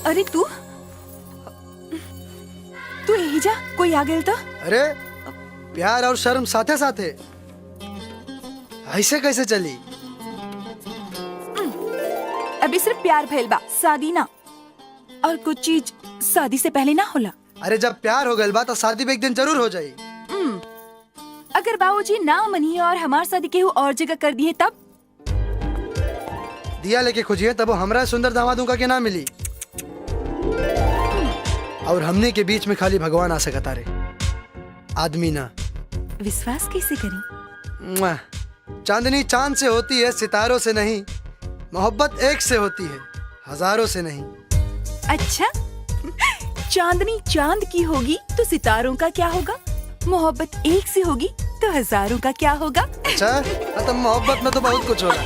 अरे तू तू यही जा, कोई आ गेल तो? अरे प्यार और शर्म साथे साथे ऐसे कैसे चली? अभी सिर्फ प्यार भइल बा, शादी ना। और कुछ चीज शादी से पहले ना होला। अरे जब प्यार हो गइल बा तो शादी भी एक दिन जरूर हो जाई। अगर बाबूजी ना मनिए और हमार शादी केहू और जगह कर दिए तब? दिया लेके खोजिए तब वो हमरा सुंदर दामाद उनका के ना मिली। और हमने के बीच में खाली भगवान आ सकता रे, आदमी ना। विश्वास कैसे करी? मुआ। चांदनी चांद से होती है, सितारों से नहीं। मोहब्बत एक से होती है, हजारों से नहीं। अच्छा, चांदनी चांद की होगी तो सितारों का क्या होगा? मोहब्बत एक से होगी तो हजारों का क्या होगा? अच्छा, हाँ तो मोहब्बत में तो बहुत कुछ होगा।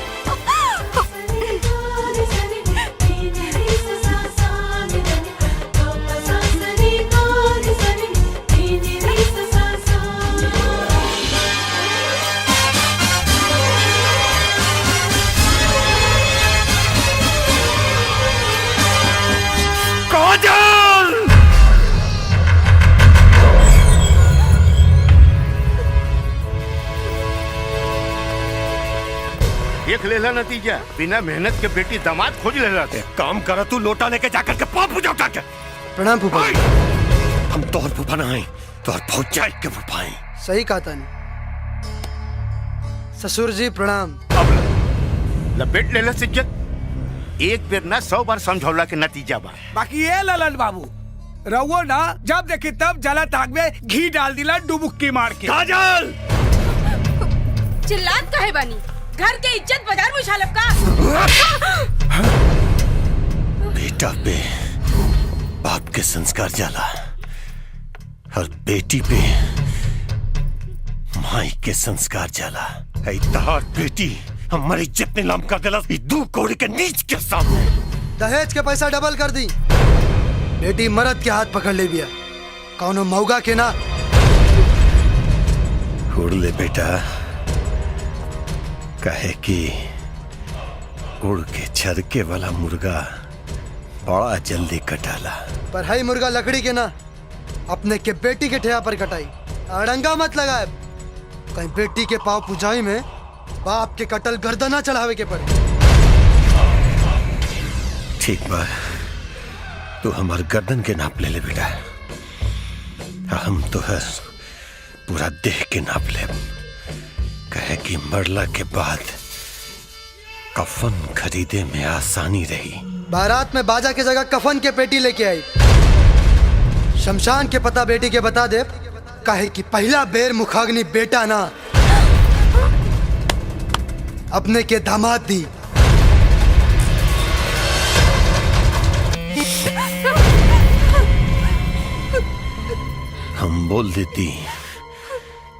काजल! देख लेला नतीजा, बिना मेहनत के बेटी दामाद खोज लेला। एक काम कर, तू लोटा लेके जाकर के पाप पूजा उठा के। प्रणाम फूफा। हम तोहर फूफा ना हैं, तोहर भौजाई के फूफा हैं। सही कहा तानी। ससुर जी प्रणाम। अब लपेट लेला इज्जत, एक बेर ना 100 बार समझौला के नतीजा बा। बाकी ये ललन बाबू रहुओ ना, जब देखी तब जला ताक में घी डाल दिला डुबुक्की मार के। काजल! चिल्लात काहे बानी? घर के इज्जत बाजार में उछालब का? बेटा पे बाप के संस्कार जाला और बेटी पे माई के संस्कार जाला। ऐ तहार बेटी हमारी इज्जत नीलाम कर देला ई 2 कौड़ी के नीच के सामने। दहेज के पैसा डबल कर दी। बेटी मर्द के हाथ पकड़ ले बिया, कौनो मौगा के ना। उड़ ले बेटा, काहे कि उड़ के छरके वाला मुर्गा बड़ा जल्दी कटाला। पर हई मुर्गा लकड़ी के ना, अपने के बेटी के ठेया पर कटाई। अड़ंगा मत लगाए, कहीं बेटी के पाँव पुजाई में बाप के कटल गर्दना चढ़ावे के पड़े। ठीक बा, तू हमार गर्दन के नाप ले ले बेटा, हम तो हर पूरा देह के नाप ले। कहे कि मरला के बाद कफन खरीदे में आसानी रही। बारात में बाजा के जगह कफन के पेटी लेके आई। शमशान के पता बेटी के बता दे, काहे कि पहला बेर मुखाग्नि बेटा ना अपने के दामाद दी। हम बोल देती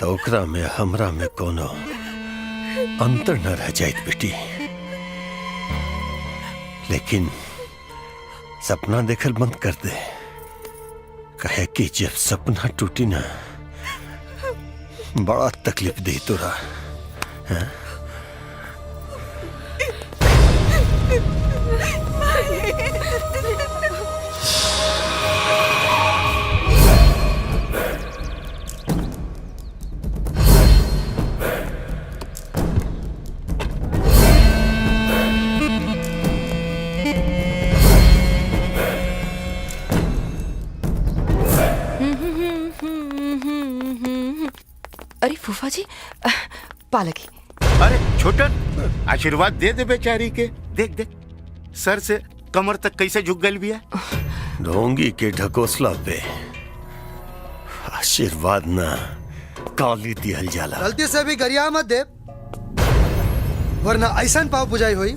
तो ओकरा में हमरा में कोनो अंतर न रह जाइत बेटी, लेकिन सपना देखल बंद कर दे। कहे कि जब सपना टूटी ना बड़ा तकलीफ दे तोरा। हाँ? अरे फूफा जी, पालकी। अरे छोटन, आशीर्वाद दे दे बेचारी के। देख देख सर से कमर तक कैसे झुक गई बिया। ढोंगी के ढकोसला पे आशीर्वाद ना काली दिहल जाला। गलती से भी गरिया मत दे, वरना ऐसा पाव पुजाई हुई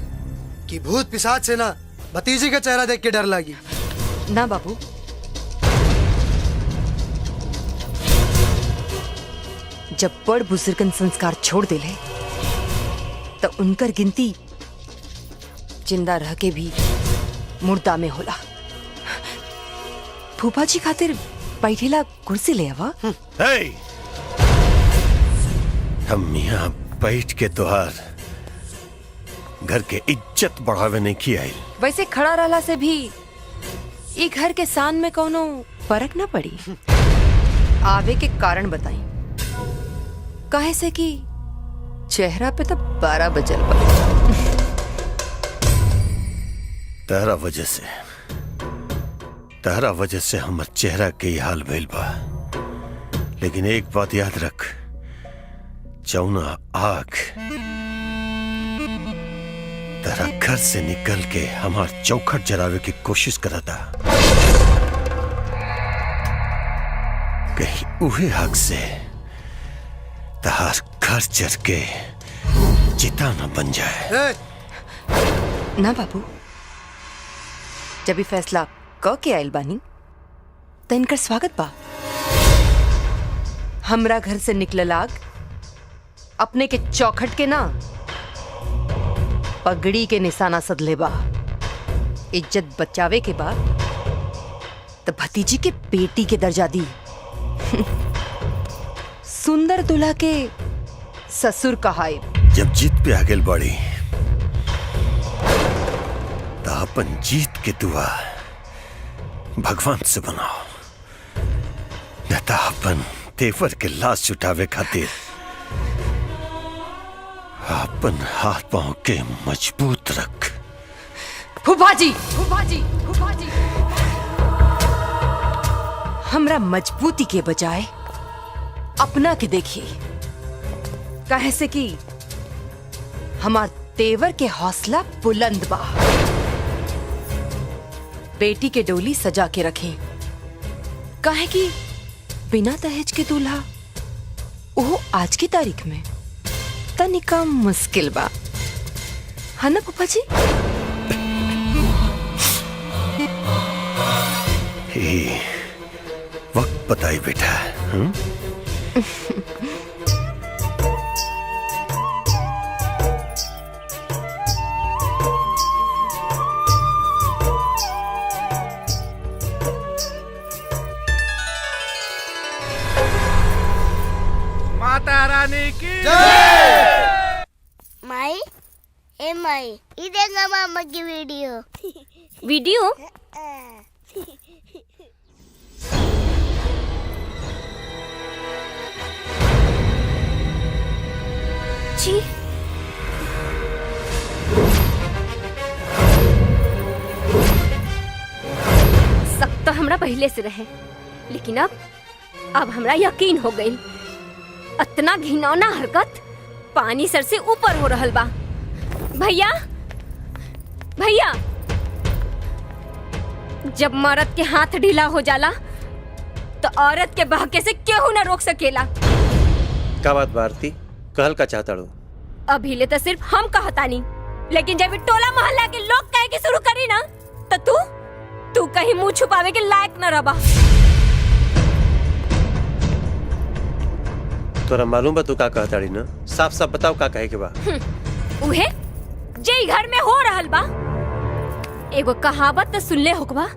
कि भूत पिशाच से ना भतीजी का चेहरा देख के डर लगी। ना बाबू, जब बड़ बुजुर्गन संस्कार छोड़ देले तो उनकर गिनती जिंदा रह के भी मुर्दा में होला। फूफा जी खातिर बैठेला कुर्सी ले आवा। हे! हम यहाँ बैठ के तोहार घर के इज्जत बढ़ावे नहीं की आइल। वैसे खड़ा रहला से भी ई घर के शान में कोनो फर्क ना पड़ी। आवे के कारण बताई, काहे से कि चेहरा पे तो 12 बजल बा। तहरा वजह से, तहरा वजह से हमर चेहरा के ही हाल भइल बा। लेकिन एक बात याद रख, चौना आग तेरा घर से निकल के हमार चौखट जलावे की कोशिश करता, कहीं उहे हक से तहार घर जर के चिता न बन जाए। ना बाबू, जब भी फैसला क के आयल बानी त इनकर स्वागत बा। हमरा घर से निकलल आग अपने के चौखट के ना पगड़ी के निशाना सदले बा। इज्जत बचावे के बाद त भतीजी के बेटी के दर्जा दी, सुंदर दूल्हा के ससुर कहाए। जब जीत पे आगे बढ़ी त अपन जीत के दुआ भगवान से बनाओ, न त अपन तेवर के लाश छुटावे खातिर अपन हाथ पांव के मजबूत रख। फूफा जी, फूफा जी, फूफा जी, हमरा मजबूती के बजाय अपना के देखी, काहे से कि हमार तेवर के हौसला बुलंद बा। बेटी के डोली सजा के रखें, काहे कि बिना दहेज के दूल्हा वो आज की तारीख में तनिका मुश्किल बा, है ना फूफा जी? हे, वक्त बताई बेटा। माता रानी की जय। माई, ए माई, इधर मामा की वीडियो। वीडियो? जी सख्त तो हमरा पहले से रहे, लेकिन अब हमरा यकीन हो गई। इतना घिनौना हरकत पानी सर से ऊपर हो रहल बा। भैया, भैया, जब मर्द के हाथ ढीला हो जाला तो औरत के बहके से केहू ना रोक सकेला। का बात भारती, कहल का चाहता हूँ? अभी ले तो सिर्फ हम कहतानी, लेकिन जब टोला मोहल्ला के लोग कहे के शुरू करी ना तो तू कहीं मुंह छुपावे के लायक न रबा। तोरा मालूम बा तू का कहताड़ी ना? साफ साफ बताओ का कहे के बा। उहे जे घर में हो रहल बा। एगो कहावत तो सुनले होकबा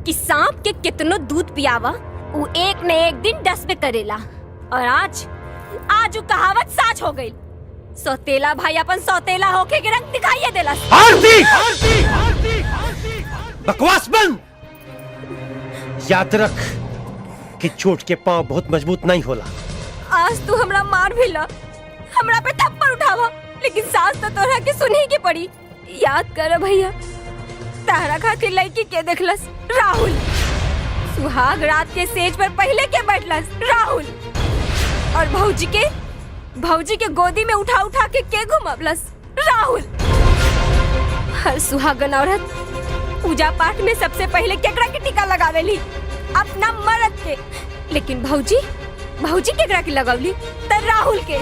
कि सांप के कितनो दूध पियावा उ एक न एक दिन डस पे करेला, और आज आज उ कहावत सच हो गई। सौतेला भाई अपन सौतेला होके के रंग दिखाइए देलस। आरती, आरती, आरती, आरती, बकवास बंद। याद रख कि चोट के पांव बहुत मजबूत नहीं होला। आज तू हमरा मार भी ला, हमरा पे थप्पड़ उठावा, लेकिन सास तो तोरा के सुनही के पड़ी। याद कर भैया, तारा खातिर लड़की के देखलस राहुल, सुहाग रात के सेज पर पहले के बैठलस राहुल, और भौजी के गोदी में उठा उठा के घुमावलस राहुल। हर सुहागन औरत पूजा पाठ में सबसे पहले केकरा के टीका लगावेली? अपना मर्द के। लेकिन भौजी भौजी केकरा के लगवली? त राहुल के।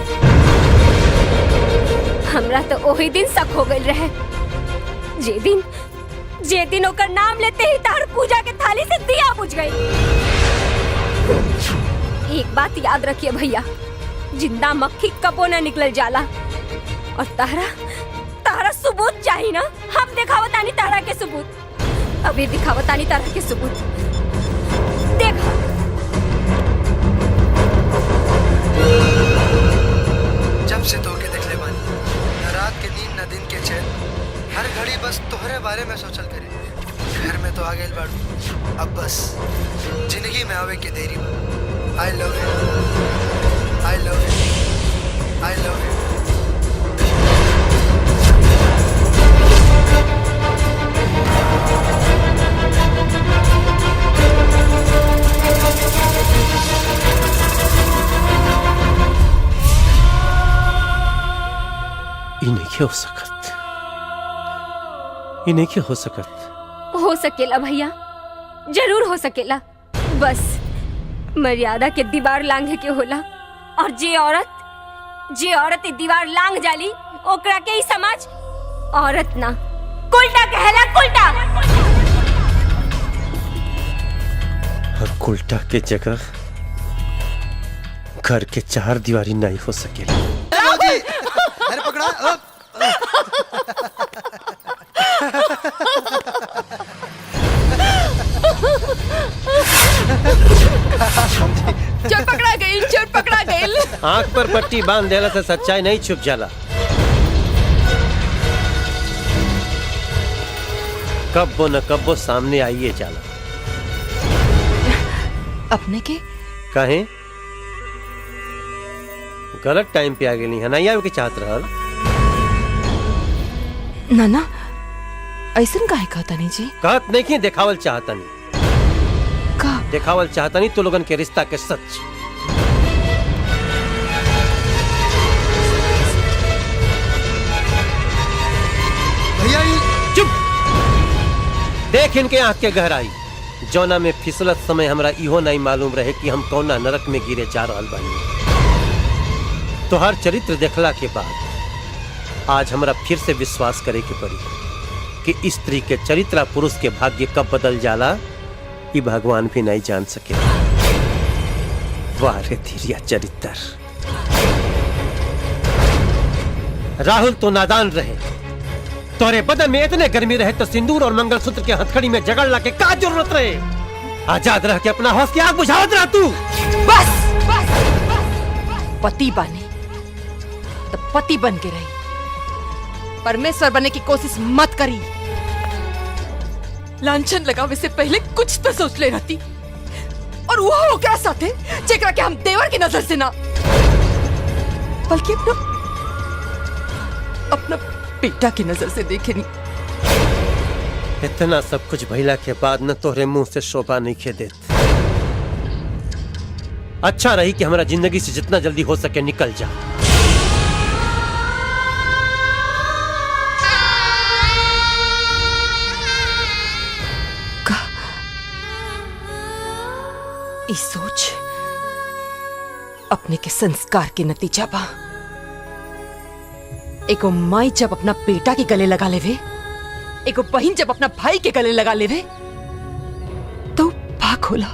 हमरा तो ओही दिन शक हो गइल रहे जे दिन ओकर नाम लेते ही तार पूजा के थाली से दिया बुझ गई। एक बात याद रखिए भैया, जिंदा मक्खी कबो ना निकल जाला। और तारा तारा सबूत चाहिए ना, हम दिखावतानी तारा के सबूत, अभी दिखावतानी तारा के सबूत। देखो जब से तोके देखले बानी, न रात के नींद न दिन के चैन, हर घड़ी बस तोहरे बारे में सोचल करे। घर में तो आ गए बाड़ू, अब बस जिंदगी में आवे के देरी बा। I love you, I love you, I love you. ई नहीं हो सकत, ई नहीं हो सकत। हो सकेला भैया, जरूर हो सकेला। बस मर्यादा के दीवार लांघे के होला, और जे औरत ई दीवार लांघ जाली ओकरा के ही समाज औरत ना कुलटा कहला, कुलटा। और कुलटा के जगह घर के चार दीवारी नहीं हो सकेला। अरे पकड़ा। चोर पकड़ा गई, चोर पकड़ा गई। आंख पर पट्टी बांध देला से सच्चाई नहीं छुप जाला। कब्बो न कब्बो सामने आइए जाला। अपने के काहे गलत टाइम पे आ गेली है? नहीं आवे के चाहत रहल ना ना, ऐसन काहे कहता नहीं जी? कहत नहीं कि देखावल चाहतनी। का देखावल चाहतनी तो लोगन के रिश्ता के सच। भैया चुप, देख इनके आंख के गहराई, जौना में फिसलत समय हमरा इहो नहीं मालूम रहे कि हम कौना नरक में गिरे जा रहल बानी। तोहार चरित्र देखला के बाद आज हमरा फिर से विश्वास करे के पड़ी कि स्त्री के चरित्र पुरुष के भाग्य कब बदल जाला ये भगवान भी नहीं जान सके। वाह रे धीरिया चरित्र। राहुल तो नादान रहे, तोरे बदन में इतने गर्मी रहे तो सिंदूर और मंगलसूत्र के हथकड़ी में जगड़ ला के का जरूरत रहे? आजाद रह के अपना हौस की आग बुझावत रह तू। बस बस, पति बने तो पति बन के रही, परमेश्वर बनने की कोशिश मत करी। लांछन लगावे से पहले कुछ तो सोच ले रहती, और वो हो क्या साथे जेकरा के हम देवर की नजर से ना बल्कि अपना अपना बेटा की नजर से देखे नहीं। इतना सब कुछ भइला के बाद न तोहरे मुंह से शोभा नहीं खे देत। अच्छा रही कि हमारा जिंदगी से जितना जल्दी हो सके निकल जा। ई सोच अपने के संस्कार के नतीजा बा। एगो माई जब अपना बेटा के गले लगा लेवे, एगो बहन जब अपना भाई के गले लगा लेवे तो पाक होला,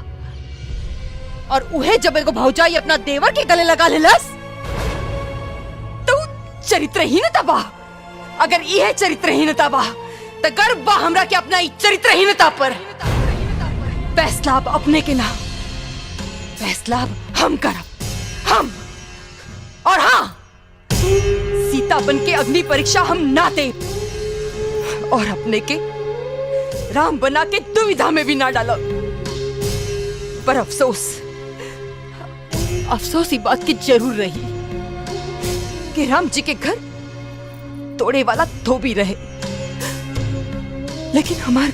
और उहे जब एगो भौजाई अपना देवर के गले लगा लेलस तो चरित्रहीनता बा। अगर इहे चरित्रहीनता बा तो गर्व बा हमरा के अपना ई चरित्रहीनता पर। फैसला अब अपने के ना, फैसला अब हम करब, हम। और हाँ, सीता बन के अग्नि परीक्षा हम ना दे, और अपने के राम बना के दुविधा में भी ना डालो। पर अफसोस, अफसोस इस बात की जरूर रही कि राम जी के घर तोड़े वाला धोबी रहे, लेकिन हमार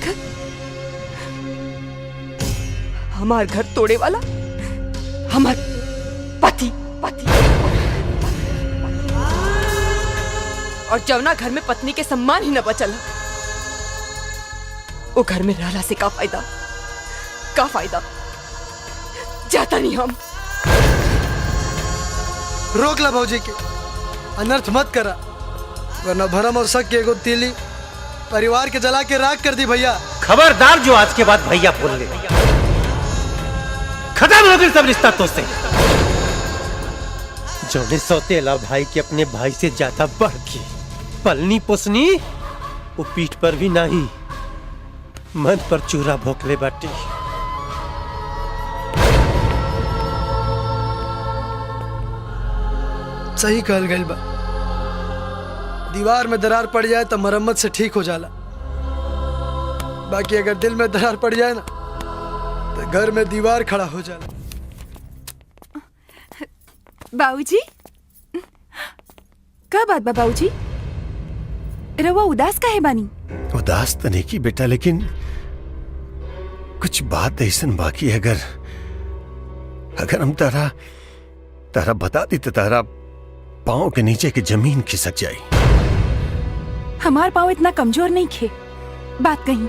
घर तोड़े वाला हमार पति पति। और जवना घर में पत्नी के सम्मान ही न बचल, वो घर में रहला से का फायदा, का फायदा? जाता नहीं हम। रोक ला भौजी के, अनर्थ मत करा, वरना भरम और शक के एगो तीली परिवार के जला के राख कर दी। भैया खबरदार जो आज के बाद भैया बोल ले, खत्म हो गई सब रिश्ता तो से। जोने सौतेला भाई के अपने भाई से ज्यादा बढ़ के पलनी पोसनी, वो पीठ पर भी नहीं मन पर चूरा भोंकले बाटी। सही कहल गइल बा, दीवार में दरार पड़ जाए तो मरम्मत से ठीक हो जाला, बाकी अगर दिल में दरार पड़ जाए ना तो घर में दीवार खड़ा हो जाए। बाबूजी, का बात बा बाबूजी? रवा उदास काहे बानी? उदास तो नहीं की बेटा, लेकिन कुछ बात ऐसन बाकी है, अगर अगर हम तारा तारा बता दी तो तारा पाँव के नीचे की जमीन खिसक जाई। हमार पाँव इतना कमजोर नहीं खे, बात कहीं।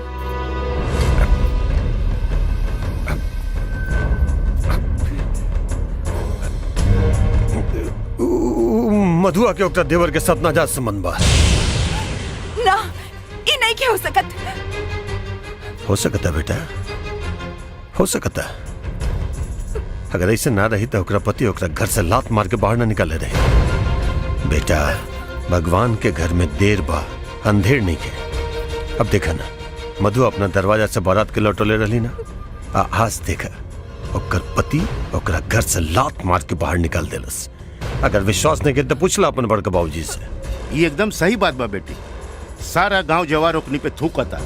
मधुआ के ओकरा देवर के साथ नाजायज संबंध बा। ना, ई नहीं के हो सकत। हो सकता बेटा, हो सकता। अगर ऐसे ना रही तो ओकरा पति ओकरा घर से लात मार के बाहर ना निकाले रहे। बेटा, भगवान के घर में देर बा, अंधेर नहीं के। अब देखा ना, मधु अपना दरवाजा से बारात के लौटले रही ना, आज देखा ओकर पति ओकरा घर से लात मार के बाहर निकाल देलस। अगर विश्वास नहीं करे तो पूछ ला अपन बड़का बाबूजी से। ये एकदम सही बात बा बेटी, सारा गांव जवार ओकनी पे थूकता।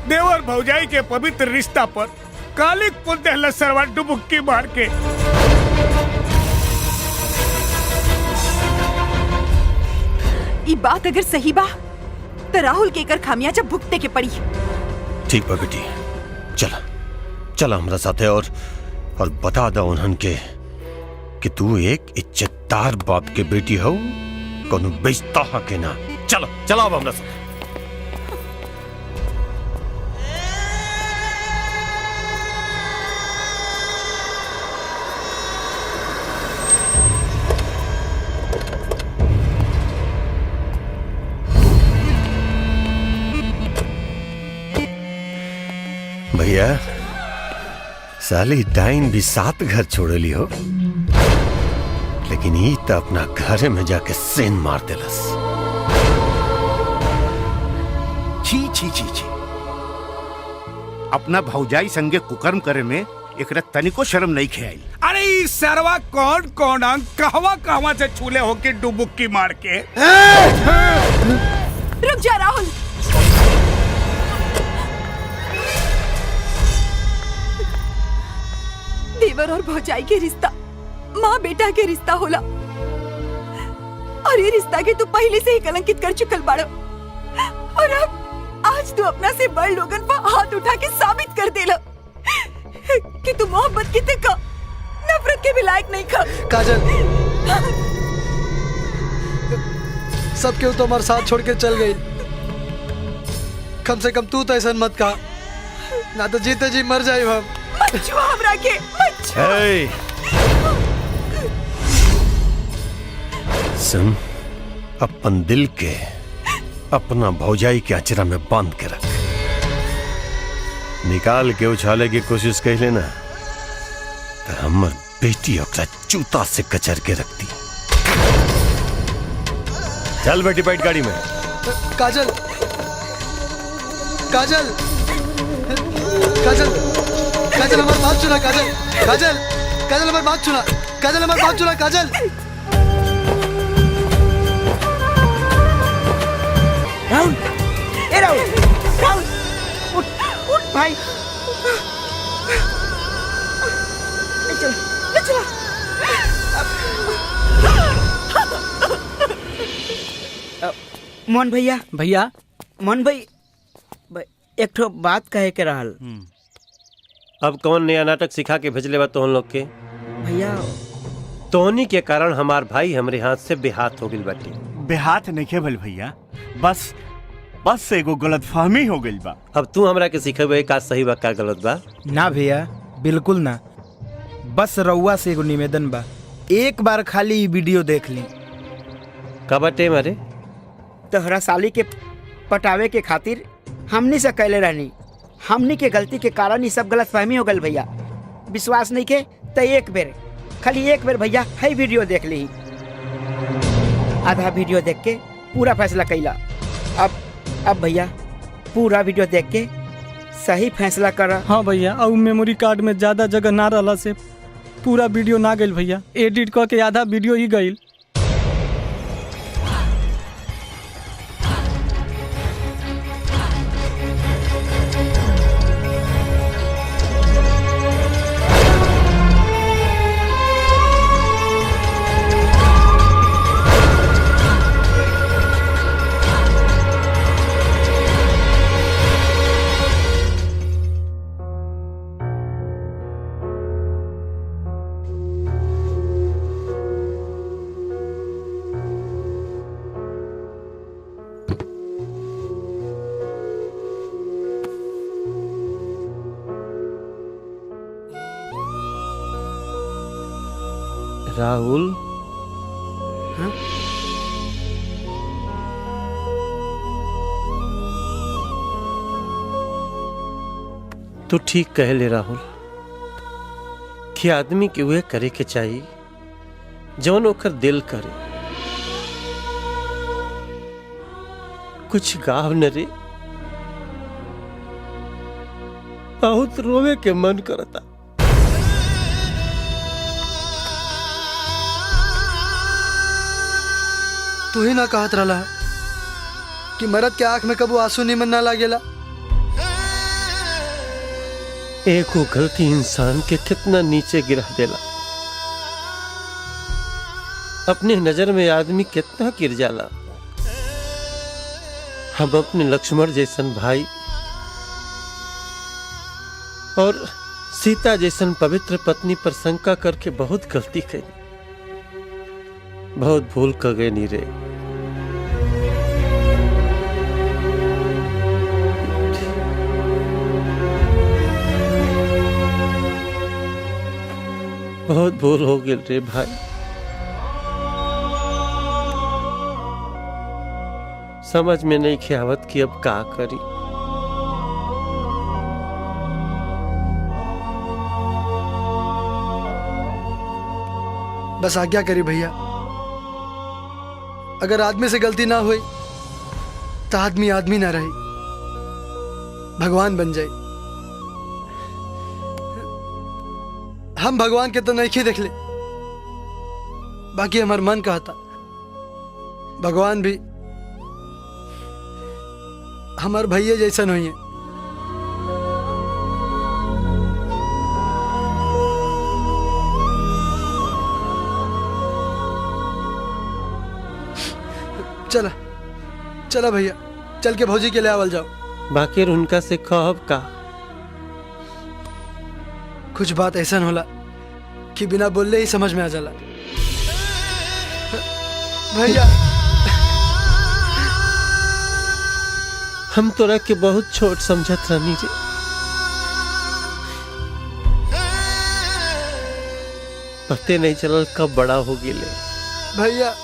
देवर भौजाई के पवित्र रिश्ता पर कालिक पुल दहला सरवा डुबुक्की मार के। ई बात अगर सही बा तो राहुल के कर खामियाजा भुगते के पड़ी। ठीक बा बेटी, चला चला हमरा साथे और बता दो उन्हन के कि तू एक इज्जतदार बाप के बेटी हो, कोनो बेइज्जता के ना। चलो चला अब हमरा साथे। भैया, साली डाइन भी 7 घर छोड़ली हो, लेकिन ई तो अपना घर में जाके सेन मार देलस। छी छी छी छी, अपना भौजाई संगे कुकर्म करे में एकरा तनिको शर्म नहीं खेआई। अरे ई सरवा कौन कौन अंग कहवा कहवा से छूले होके डुबुक्की मार के। रुक जा राहुल, देवर और भौजाई के रिश्ता माँ बेटा के रिश्ता होला, और ये रिश्ता के तू पहले से ही कलंकित कर चुकल बाड़ो, और अब आज तू अपना से बड़ लोगन पर हाथ उठा के साबित कर देला कि तू मोहब्बत की तक नफरत के भी लायक नहीं खा। काजल, सब केहू तो हमारे साथ छोड़ के चल गई, कम से कम तू तो ऐसा मत कहा ना तो जीते जी मर जाए हम। मत छुआ हमरा के, मत छुआ। सुन, अपन दिल के अपना भौजाई के अचरा में बांध के रख, निकाल के उछाले की कोशिश कर लेना तो हमर बेटी ओकरा जूता से कचर के रखती। चल बेटी, बैठ गाड़ी में। काजल, काजल, काजल, काजल हमारी बात सुना। काजल, काजल, काजल हमारी बात सुना। काजल हमारी बात सुना। काजल, राहुल, ए राहुल, राहुल, उठ उठ भाई, ले चल, ले चला। मोहन भैया, भैया, मोहन भाई, एक ठो बात कहे के रहल। अब कौन नया नाटक सिखा के भेजले बा तोहन लोग के? भैया, तोहनी के कारण हमार भाई हमरे हाथ से बेहाथ हो गइल बाटे। बेहाथ नहीं भल भैया, बस बस एगो गलतफहमी हो गइल बा। अब तू हमरा के सिखेबे का सही बा का गलत बा? ना भैया, बिल्कुल ना। बस रउआ से एगो निवेदन बा, एक बार खाली वीडियो देख ली। का बाटे मारे? तोहरा साली के पटावे के खातिर हमनी से कैले रहनी, हमनी के गलती के कारण ही सब गलतफहमी हो गल भैया। विश्वास नहीं के तो एक बेर, खाली एक बेर भैया है वीडियो देख ली। आधा वीडियो देख के पूरा फैसला कैला। अब भैया पूरा वीडियो देख के सही फैसला कर। हाँ भैया, और मेमोरी कार्ड में ज़्यादा जगह ना रहला से पूरा वीडियो ना गइल भैया, एडिट कर के आधा वीडियो ही गइल। राहुल, हाँ? तू ठीक कह ले राहुल कि आदमी के उहे करे के चाहिए जौन ओकर दिल करे। कुछ गाव न रे, बहुत रोवे के मन करता। तू ही ना कहत रहला कि मरद के आंख में कबू आंसू निमन ना लागेला। एक वो गलती इंसान के कितना नीचे गिरा देला। अपने नजर में आदमी कितना गिर जाला। हम अपने लक्ष्मण जैसन भाई और सीता जैसन पवित्र पत्नी पर शंका करके बहुत गलती करी, बहुत भूल कर गए नीरे। बहुत भूल हो गई रे भाई। समझ में नहीं खियावत कि अब का करी। बस आज्ञा करी भैया, अगर आदमी से गलती ना हुई तो आदमी आदमी ना रहे, भगवान बन जाए। हम भगवान के तो नहीं देख ले, बाकी हमार मन कहता भगवान भी हमार भैया जैसन हुई है। चला चला भैया, चल के भौजी के ले आवल जाओ। बाकी उनका से कहब का? कुछ बात ऐसा होला कि बिना बोलले ही समझ में आ जाला। भैया हम तोरा के बहुत छोट समझत रहनी रे। पते नहीं चलल कब बड़ा हो गेले। भैया।